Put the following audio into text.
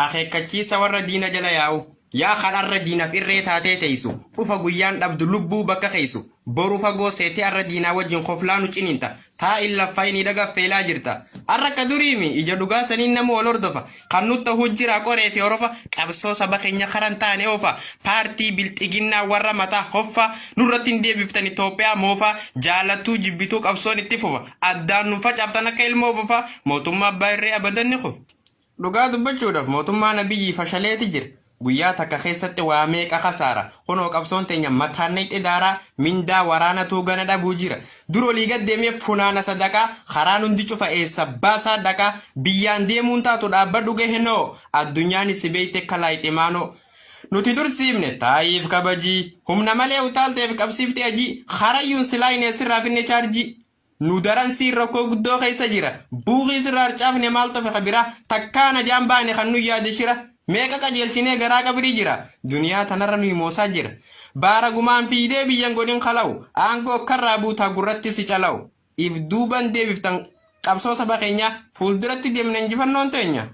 Akeekkachiisa warra diina jala yaa'u. Yaa kan arra diinaf irree taatee teeysu, dhufa guyyaan dhabdu lubbuu bakka keeysu, boru fagoo seetee arra diinaa wajjin koflaa nu ciniinta, taa in laffayinii dhaga affeelaa jirta. Arra akka duriimi, ija dhugaa saniin namu wal hordofa, kan nut tahuu jiraa qoree fi horofa, qabsoo saba keenya karan taane oofa, paartii bilxiginnaa warra mataa hoffa, nurratti hin deebiftan Itoophiyaa moofaa, jaalattuu jibbituu qabsoon itti fufa, addaan nu facaaftan akka ilmoo bofaa, mootummaa abbaa irree abadan ni kufa. Dhugaa dubbachuudhaaf mootummaan Abiyyi fashaleeti jira. Guyyaa takka keessatti waa meeqa kasaara. Kunoo qabsoon teenya mataan nayxe daaraa mindaa waraanatuu gana dhabuu jira. Dur olii gad deemee funaana sadaqaa karaan hundi cufa eessa baasaa dhaqaa biyyaan deemuun taatu dhaabbadhu gahenoo addunyaanis si beeyte akka laayximaanoo. Nuti dur siifne taayiif kabajii humna malee utaalteef qabsiifte ajii karayyuun silaayinee sirraa finne chaarjii. Nu daran siin rakkoo guddoo keessa jira. Buuqii sirra harcaafne maaltu hafe ka biraa. Takkaa najaan baane kan nu yaade shira. Meeqa qajeelchinee garaa qabrii jira. Duniyaa tanarra nuyi moosaa jira. Baara gumaan fiidee biyyan godhin kalawu. Aangoo akkarraa buutaa gurratti si calawu. If duuban deebiftan qabsoo saba keenyaa. Fuulduratti deemna injifannoon teenya.